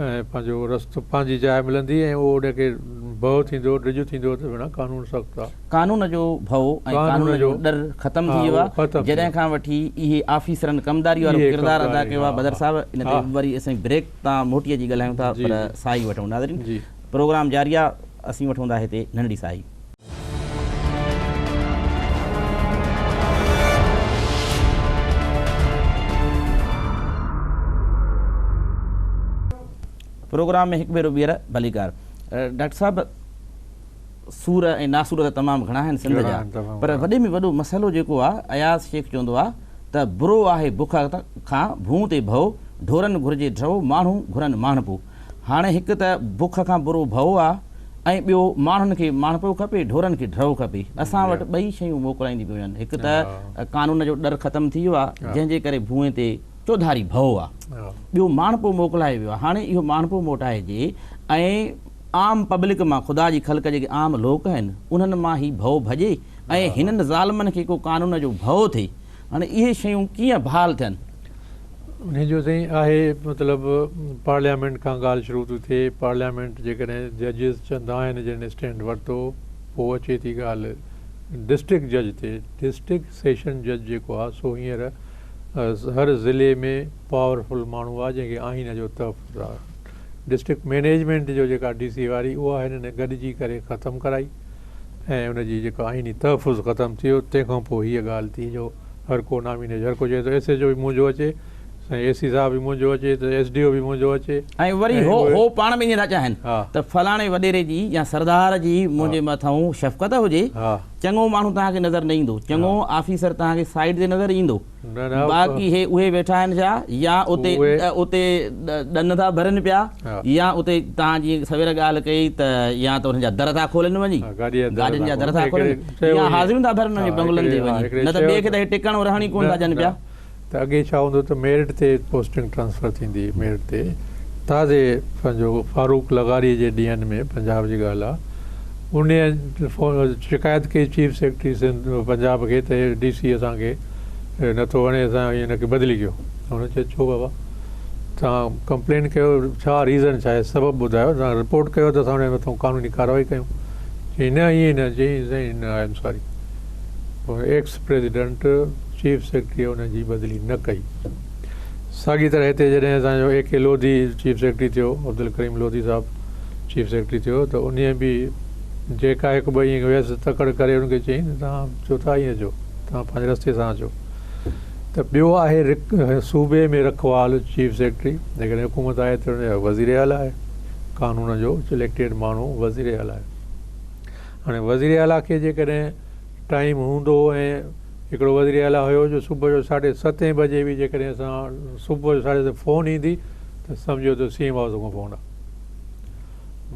۽ پنهنجو رستو پنهنجي جاء ملندي ۽ اهو ان کي ڀؤ ٿيندو ڊڄ ٿيندو ته ڀيڻا قانون سخت آ. قانون جو ڀؤ ۽ قانون جو ڏر ختم ٿي ويو آ جڏهن کان وٺي اهي آفيسرن ڪمداري وارو ڪردار ادا ڪيو آ بدر صاحب ان تي وري اسين بريڪ تان موٽي اچي ڳالهايون ٿا پر ساهي وٺون ناظرين پروگرام جاري آ اسين وٺون ٿا هتي ننڍڙي ساهي. پروگرام ۾ هڪ ڀيرو ٻيهر ڀليڪار. ڊاڪٽر صاحب سور ۽ ناسور ته تمام گهڻا آهن سنڌ جا پر وڏي ۾ وڏو مسئلو جيڪو آهي اياز شيخ چوندو آهي ته برو آهي بک کان ڀونء تي ڀؤ ڍورن گهرجي ڍؤ ماڻهو گهرن ماڻهپو هاڻي هڪ ته بک کان برو ڀؤ آ ۽ ٻيو ماڻهن کي ماڻهپو کپي ڍورن کي ڍؤ کپي. اسان وٽ ٻئي شيون موڪلائينديون پيون وڃن. هڪ ته قانون جو ڏر ختم ٿي ويو آ جنهن جي ڪري ڀونء تي چوڌاري ڀؤ آ. ٻيو ماڻهپو موڪلائي ويو آ. هاڻي اهو ماڻهپو موٽائجي ۽ عام پبلڪ مان خدا جي خلق جيڪي عام لوڪ آهن انهن مان هي ڀؤ ڀڄي ۽ هنن ظالمن کي ڪو قانون جو ڀؤ ٿئي. هاڻي اهي شيون ڪيئن بحال ٿين؟ انهي جو سائين آهي مطلب پارليامينٽ کان ڳالهه شروع ٿي ٿئي پارليامينٽ جيڪڏهن ججز چوندا آهن جن اسٽينڊ ورتو پوء اچي ٿي ڳالهه ڊسٽرڪٽ جج تي ڊسٽرڪٽ سيشن جج جيڪو آهي سو هينئر هر ضلعي ۾ پاورفل ماڻهو آهي جنهن کي آئين جو تحفظ آهي ڊسٽرڪٽ مينيجمينٽ جو جيڪا ڊي سي واري اها هنن گڏجي ڪري ختم ڪرائي ۽ ان جي جيڪو آئيني تحفظ ختم ٿي ويو تنهن کان پوء هيء ڳالهه ٿي جو هر ڪو نامينيشن هر ڪو چئي ٿو ايس ايڇ او به منهنجو اچي سائين اي سي صاحب به منهنجو اچي ته ايس ڊي او به منهنجو اچي. ۽ وري هو هو پاڻ به ائين ٿا چاهين ته فلاڻي وڏيري جي يا سردار جي منهنجي مٿئون شفقت هجي چڱو ماڻهو توهان کي نظر نه ايندو چڱو آفيسر توهان کي سائيڊ تي نظر ايندو باقي هي اهي ويٺا آهن ڇا يا اتي اتي ڏن ٿا ڀرن پيا يا اتي توهان جيئن سوير ڳالهه ڪئي ته يا ته انهن جا در ٿا کولن وڃي گاڏين جا در ٿا کولن يا حاضريون ٿا ڀرن وڃي بنگلن تي وڃي نه ته ٻئي کي ته هي ٽڪڻ رهڻ ئي ڪونه ٿا ڏين پيا. ته اڳي ڇا هوندو ته ميرٽ تي پوسٽنگ ٽرانسفر ٿيندي هئي ميرٽ تي تازي پنهنجو فاروق لغاري جي ڏينهن ۾ پنجاب جي ڳالهه آ انهيء شڪايت ڪئي چيف سيڪريٽري سنڌ پنجاب کي ته ڊي سي اسان کي نٿو وڻي اسان هن کي بدلي ڪيو هن چيو ڇو بابا توهان ڪمپلين ڪيو ڇا ريزن ڇا آهي سبب ٻڌايو توهان رپورٽ ڪيو ته اسان ان مٿان قانوني ڪارروائي ڪيون چيائين نه ائين نه چيائين سائين نه I am sorry ex president chief secretary ان جي بدلي نه ڪئي ساڳي طرح هتي جڏهن اسان جو اي ڪي لوڌي چيف سيڪريٽري ٿيو، عبدالڪريم لوڌي صاحب چيف سيڪريٽري ٿيو ته انهيء به جيڪا هڪ ٻه ائين ويس تڪڙ ڪري ان کي چيائين ته توهان ڇو ٿا ائين اچو، توهان پنهنجي رستي سان اچو. ته ٻيو آهي صوبي ۾ رکوال چيف سيڪريٽري، جيڪڏهن حڪومت آهي ته ان جو وزير اعليٰ آهي، قانون جو سليڪٽيڊ ماڻهو وزير اعليٰ آهي. هاڻي وزير اعليٰ کي جيڪڏهن ٽائيم هوندو ۽ هڪڙو وزير اعليٰ هيو جو صبح جو ساڍي ستين بجي به جيڪڏهن اسان صبح جو ساڍي ستين فون ايندي ته سمجهو ته سي ايم هائوس کان فون آ.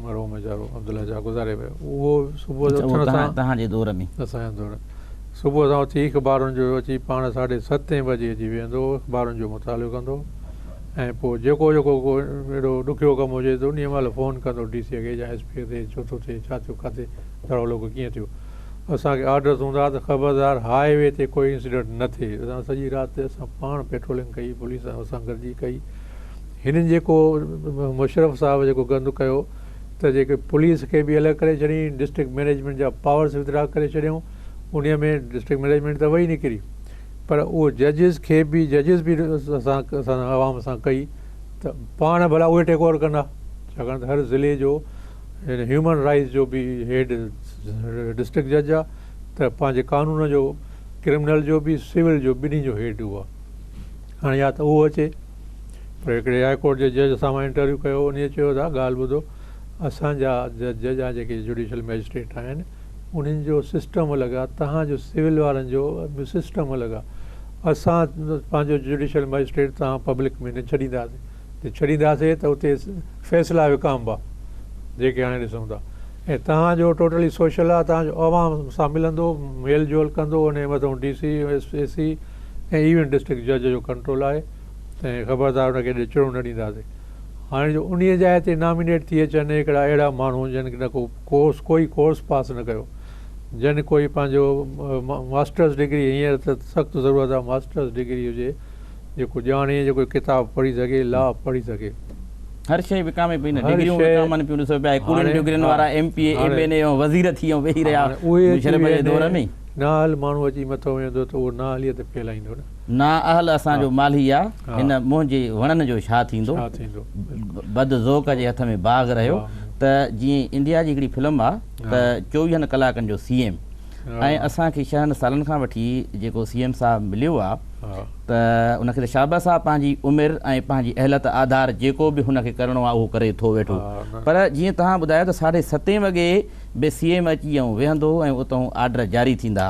مرحوم ويچارو عبدالله شاهه گذاري ويو. اهو صبح جو اٿڻ سان توهان جي دور ۾. اسان جي دور ۾. صبح سان اٿي اخبارن جو اچي پاڻ ساڍي ستين بجي اچي ويهندو هو اخبارن جو مطالعو ڪندو هو ۽ پوء جيڪو جيڪو ڪو اهڙو ڏکيو ڪم هجي ته انهيء مهل فون ڪندو ڊي سي کي يا ايس پي کي ڇو ٿو ٿئي ڇا ٿيو ڪاٿي ڌڙو لڳو ڪيئن ٿيو. اسان کي آرڊرز هوندا ها ته خبردار هاء وي تي ڪوئي انسيڊنٽ نه ٿئي. اسان سڄي رات اسان پاڻ پيٽرولنگ ڪئي، پوليس سان اسان گڏجي ڪئي. هنن جيڪو مشرف صاحب جيڪو گند ڪيو ته جيڪي پوليس کي به الڳ ڪري ڇڏيائين، ڊسٽرڪٽ مئنيجمينٽ جا پاورز وٿڊرا ڪري ڇڏيائون، انهي ۾ ڊسٽرڪٽ مئنيجمينٽ ته وئي نڪري پر اهو ججز کي به ججز به اسان اسان عوام سان ڪئي ته پاڻ ڀلا اهي ٽيڪ اوور ڪندا ڇاڪاڻ ته هر ضلعي جو هن هيومن رائيٽس جو به هيڊ ڊسٽرڪٽ جج آ ته پنهنجي قانون جو ڪرمنل جو به سول جو ٻنهي جو هيڊ اهو آ هاڻي يا ته اهو اچي پر هڪڙي هاء ڪورٽ جي جج سان مان انٽرويو ڪيو انهي چيو ته ڳالهه ٻڌو اسان جا جج يا جيڪي جوڊيشل مئجسٽريٽ آهن انهن جو سسٽم الڳ آ تهان جو سول وارن جو سسٽم الڳ آ اسان پنهنجو جوڊيشل مئجسٽريٽ تهان پبلڪ ۾ نه ڇڏينداسين جي ڇڏينداسين ته اتي فيصلا وڪامبا جيڪي هاڻي ڏسون ٿا ۽ توهان جو ٽوٽلي سوشل آ توهان جو عوام سان ملندو ميل جول ڪندو ان جي مٿان D C S C ۽ even district جج جو ڪنٽرول آهي ۽ خبردار ان کي ڏچڙو نه ڏينداسين هاڻي جو انهي جاء تي نامينيٽ ٿي اچن هڪڙا اهڙا ماڻهو جن نه ڪو ڪورس ڪوئي ڪورس پاس نه ڪيو جن ڪوئي پنهنجو ماسٽرس ڊگري هينئر ته سخت ضرورت آ ماسٽرس ڊگري هجي جيڪو ڄاڻي، جيڪو ڪتاب پڙهي سگهي، لا پڙهي سگهي. هر شيء وڪامي پئي نه، ڊگريون وڪامن پيون ڏسو پيا، ڪوڙين ڊگرين وارا M P A, M N A ۽ وزير ٿي ۽ ويهي رهيا مشرف جي دور ۾. نااهل ماڻهو اچي مٿو ويهندو ته اهو نااهليت ڦهلائيندو نه. نااهل اسان جو مالهي آ، هن منهنجي وڻن جو ڇا ٿيندو. بد ذوق جي هٿ ۾ باغ رهيو ته جيئن انڊيا جي هڪڙي فلم آ ته چوويهن ڪلاڪن جو سي ايم ۽ اسان کي ڇهن سالن کان وٺي جيڪو سي ايم صاحب مليو آ ته ان کي ته شابس آ پنهنجي عمر ۽ پنهنجي اهليت آڌار جيڪو به هن کي ڪرڻو آ اهو ڪري ٿو ويٺو پر جيئن توهان ٻڌايو ته ساڍي ستين وڳي به سي ايم اچي ۽ ويهندو ۽ اتئون آرڊر جاري ٿيندا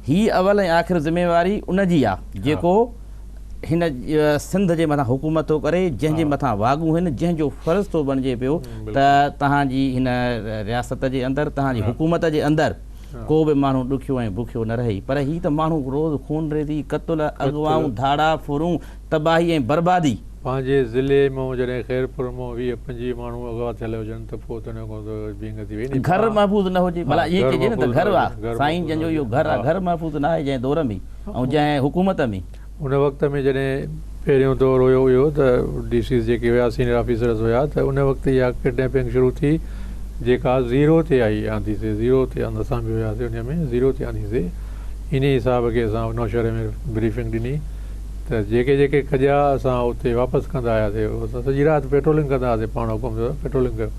هي اول ۽ آخر ذميواري ان جي آ جيڪو هن سنڌ جي مٿان حڪومت ٿو ڪري جنهن جي مٿان واڳون هن جنهن جو فرض ٿو بڻجي پيو ته توهان جي هن رياست جي اندر توهان جي حڪومت جي اندر ڪو به ماڻهو ڏکيو ۽ بکيو نه رهي پر هي ته ماڻهو روز خونريزي، قتل، اغوائون، ڌاڙا، ڦرون، تباهي ۽ بربادي. پنهنجي ضلعي مان جڏهن خيرپور مان 20 25 ماڻهو اغوا ٿيل هجن ته پوء ته ان کان ته ڀينگ ٿي وئي نه. گهر محفوظ نه هجي ڀلا ائين چئجي نه ته گهر آ سائين جن جو اهو گهر آ گهر محفوظ نه آهي جنهن دور ۾ ۽ جنهن حڪومت ۾. ان وقت ۾ جڏهن پهريون دور هيو اهو ته ڊي سيز جيڪي هيا سينئر آفيسرز هيا ته ان وقت اها ڪڊنيپنگ شروع ٿي جيڪا زيرو تي آئي آندي سي زيرو تي اسان به هياسي ان ۾ زيرو تي آندي سي انهي حساب کي اسان نوشهري ۾ بريفنگ ڏني ته جيڪي جيڪي کڄيا اسان اتي واپس ڪندا آياسي اسان سڄي رات پيٽرولنگ ڪندا هئاسي پاڻ حڪم ٿيو پيٽرولنگ ڪيو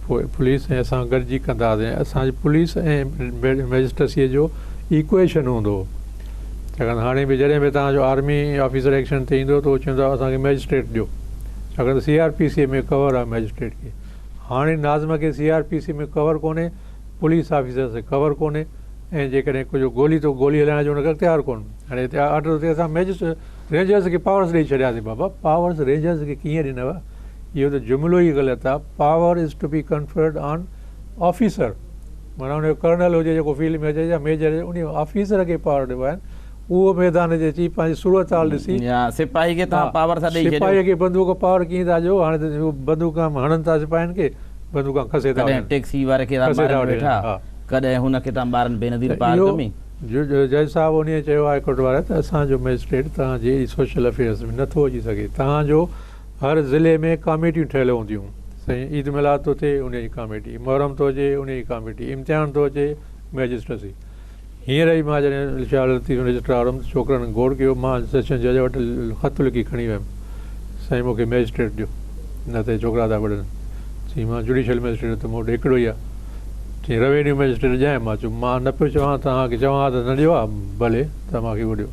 پوء پوليس ۽ اسان گڏجي ڪندا هئاسي اسان جي پوليس ۽ مئجسٽرسي جو ايڪويشن هوندو هو ڇاڪاڻ ته هاڻي به جڏهن به توهان جو آرمي آفيسر ايڪشن تي ايندو ته هو چوندو آهي اسان کي مئجسٽريٽ ڏيو ڇاڪاڻ ته سي آر پي سي ۾ ڪور آهي مئجسٽريٽ کي هاڻي ناظم کي سي آر پي سي ۾ ڪور ڪونهي پوليس آفيسر کي ڪور ڪونهي ۽ جيڪڏهن ڪجهه گولي ٿو گولي هلائڻ جو هن کي اختيار ڪونهي هاڻي هتي آرڊر تي اسان مئجسٽريٽ رينجرز کي پاورس ڏئي ڇڏياسين بابا پاورس رينجرز کي ڪيئن ڏنو اهو ته جملو ئي غلط آهي power is to be conferred on officer معنيٰ ان جو ڪرنل هجي جيڪو فيلڊ ۾ اچي يا ميجر هجي انهي آفيسر کي پاور ڏبا آهن اهو ميدان تي اچي پنهنجي صورتحال ڏسي يا سپاهي کي توهان پاور ٿا ڏئي ڇڏيو. سپاهي کي بندوق پاور ڪيئن ٿا ڏيو هاڻي ته بندوق هڻن ٿا سپاهين کي بندوقان کسي ٿا ڪڏهن ٽيڪسي واري کي ٿا مارن ويٺا ڪڏهن هن کي ٿا مارن بينظير پارڪ ۾. جج صاحب انهي چيو هاء ڪورٽ واري ته اسان جو مئجسٽريٽ توهان جي سوشل افيئرس ۾ نٿو اچي سگهي توهان جو هر ضلعي ۾ ڪاميٽيون ٺهيل هونديون سائين عيد ميلاد ٿو ٿئي انهي جي ڪاميٽي، محرم ٿو اچي انهي جي ڪاميٽي، امتحان ٿو اچي مئجسٽرسي. هينئر ئي مان جڏهن شاهه لطيف رجسٽرار هيم ته ڇوڪرن گوڙ ڪيو مان سيشن جج وٽ خط لکي کڻي ويم. سائين مون کي مئجسٽريٽ ڏيو نه ته هي ڇوڪرا ٿا وڙهن. چيائين مان جوڊيشل مئجسٽريٽ ته مون وٽ هڪڙو ئي آهي. چيائين روينيو مئجسٽريٽ ڏيانء؟ مان چيو مان نه پيو چوان توهان کي چوان ها ته نه ڏيو ها ڀلي ته مان کي اهو ڏيو.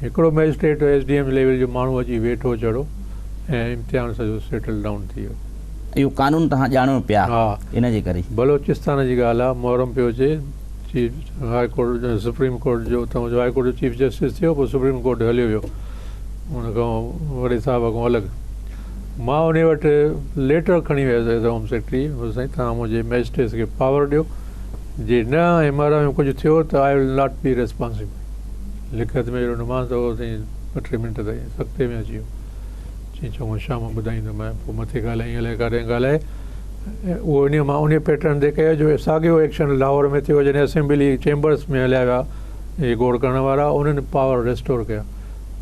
هڪڙو magistrate S D M level جو ماڻهو اچي ويٺو چڙو ۽ امتحان سڄو سيٽل ڊائون ٿي ويو. اهو قانون توهان ڄاڻو پيا ان جي ڪري. بلوچستان جي ڳالهه آهي محرم پيو اچي chief high court supreme court جو اتان جو هاء ڪورٽ جو چيف جسٽس ٿيو پوء سپريم ڪورٽ هليو ويو ان کان وڏي صاحب کان الڳ مان ان وٽ ليٽر کڻي ويس ايز هوم سيڪريٽري سائين توهان منهنجي مئجسٽريٽس کي پاور ڏيو جي نه ۽ محرم ۾ ڪجهه ٿيو ته I will not be responsible لکت ۾ ڏنومانس ته هو سائين ٻه ٽي منٽ تائين سڪتي ۾ اچي ويو چيائين چڱو شام ٻڌائيندومانء پوء مٿي ڳالهائين الائي ڪاڏانهن ڳالهائي اهو انهيء مان انهيء پيٽرن تي ڪيو جو ساڳيو ايڪشن لاهور ۾ ٿيو جڏهن اسيمبلي چيمبرس ۾ هليا ويا اهي گوڙ ڪرڻ وارا انهن پاور ريسٽور ڪيا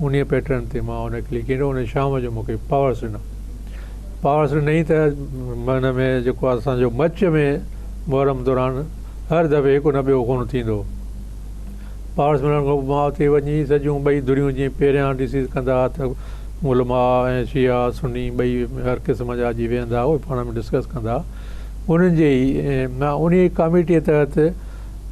انهيء پيٽرن تي مان ان کي لکي ڏنو ان شام جو مون کي پاورس ڏنا پاورس ڏنائين ته ان ۾ جيڪو اسان جو مچ ۾ محرم دوران هر دفعي هڪ نه ٻيو خون ٿيندو هو پاورس ملڻ کان پوء مان اتي وڃي سڄيون ٻئي ڌريون جيئن پهريان ڊي سيز ڪندا ها ته علماء ۽ شيعا سني ٻئي هر قسم جا اچي ويهندا ها اهي پاڻ ۾ ڊسڪس ڪندا ها انهن جي ئي مان انهي ڪاميٽي تحت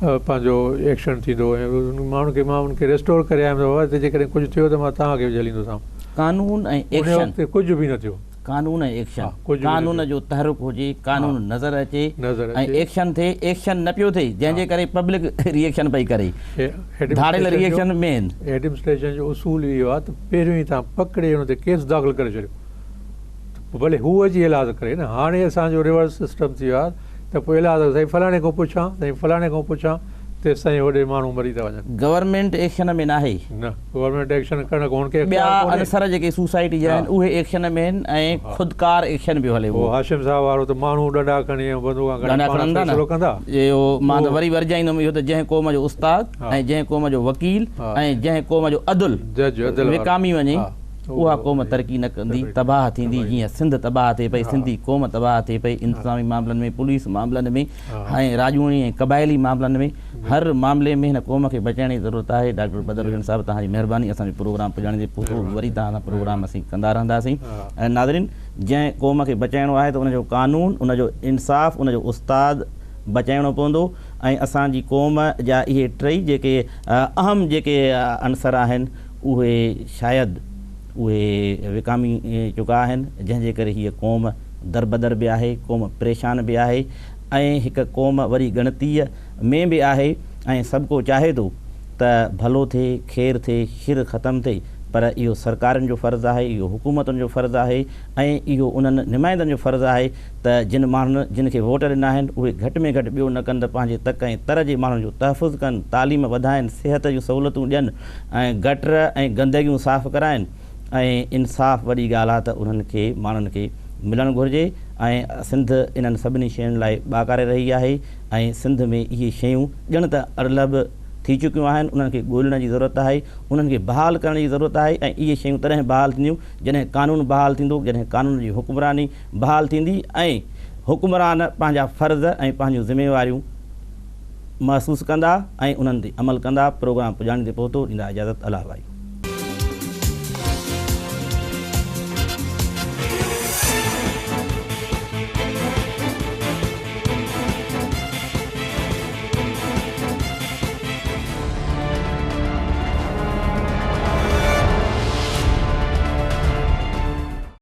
پنهنجو ايڪشن ٿيندو هو ۽ ماڻهن کي مان انهن کي ريسٽور ڪري آيم ته بابا هتي جيڪڏهن ڪجهه ٿيو ته مان توهان کي به جهليندوسانو. قانون ۽ انهي ايڪشن. وقت ڪجهه به نه ٿيو. قانون ۽ ايڪشن قانون جو تحرڪ هجي قانون نظر اچي ۽ ايڪشن ٿئي ايڪشن نه پيو ٿئي جنهن جي ڪري پبلڪ ري ايڪشن پئي ڪري ڌاڙيل ري ايڪشن ۾ آهن. ايڊمنسٽريشن جو اصول اهو آهي ته پهريون ئي توهان پڪڙي ان تي ڪيس داخل ڪري ڇڏيو ته پوء ڀلي هو اچي ايلاز ڪري نه هاڻي اسان جو ريورس سسٽم ٿي ويو آهي ته پوء ايلاز سائين فلاڻي کان پڇان سائين فلاڻي کان پڇان تيستائين هوڏي ماڻهو مري ٿا وڃن. گورنمينٽ ايڪشن ۾ ناهي. نه گورنمينٽ ايڪشن ڪرڻ کان هن کي ٻيا اختيار ڪونهي. عنصر جيڪي سوسائٽي جا آهن اهي ايڪشن ۾ آهن ۽ خودڪار ايڪشن پيو هلي اهو. هاشم صاحب وارو ته ماڻهو ڏنڊا کڻي ۽ بندوقان کڻي ڏنڊا پاڻ کڻن ٿا نه فيصلو ڪندا. اهو مان ته وري ورجائيندم اهو ته جنهن قوم جو استاد ۽ جنهن قوم جو وڪيل ۽ جنهن قوم جو عدل جج عدل وارو وڪامي وڃي اها قوم ترقي نه ڪندي تباهه ٿيندي جيئن سنڌ تباهه ٿئي پئي سنڌي قوم تباهه ٿئي پئي انتظامي معاملن ۾ پوليس معاملن ۾ ۽ راڄوڻي ۽ قبائلي معاملن ۾ هر معاملي ۾ هن قوم کي بچائڻ جي ضرورت آهي ڊاڪٽر بدر حسين صاحب توهان جي مهرباني اسان جو پروگرام پڄاڻي تي پهتو وري توهان سان پروگرام اسين ڪندا رهنداسين ۽ ناظرين جنهن قوم کي بچائڻو آهي ته ان جو قانون ان جو انصاف ان جو استاد بچائڻو پوندو ۽ اسان جي قوم جا اهي ٽئي جيڪي اهم جيڪي عنصر آهن اهي شايد اهي وڪامي چڪا آهن جنهن جي ڪري هيء قوم دربدر به آهي، قوم پريشان به آهي ۽ هڪ قوم وري ڳڻتيء ۾ به آهي ۽ سڀ ڪو چاهي ٿو ته ڀلو ٿئي، خير ٿئي، شر ختم ٿئي پر اهو سرڪارين جو فرض آهي، اهو حڪومتن جو فرض آهي ۽ اهو انهن نمائندن جو فرض آهي ته جن ماڻهن جن کي ووٽ ڏنا آهن اهي گهٽ ۾ گهٽ ٻيو نه ڪن ته پنهنجي تڪ ۽ تر جي ماڻهن جو تحفظ ڪن، تعليم وڌائن، صحت جون سهولتون ڏين ۽ گٽر ۽ گندگيون صاف ڪرائن. ۽ انصاف وڏي ڳالهه آ ته انهن کي ماڻهن کي ملڻ گهرجي ۽ سنڌ انهن سڀني شين لاء ٻاڪاري رهي آهي ۽ سنڌ ۾ اهي شيون ڄڻ ته اڻلڀ ٿي چڪيون آهن انهن کي ڳولڻ جي ضرورت آهي انهن کي بحال ڪرڻ جي ضرورت آهي ۽ اهي شيون تڏهن بحال ٿينديون جڏهن قانون بحال ٿيندو جڏهن قانون جي حڪمراني بحال ٿيندي ۽ حڪمران پنهنجا فرض ۽ پنهنجون ذميواريون محسوس ڪندا ۽ انهن تي عمل ڪندا پروگرام پڄاڻي تي پهتو ڏيندا اجازت الله ڀائي.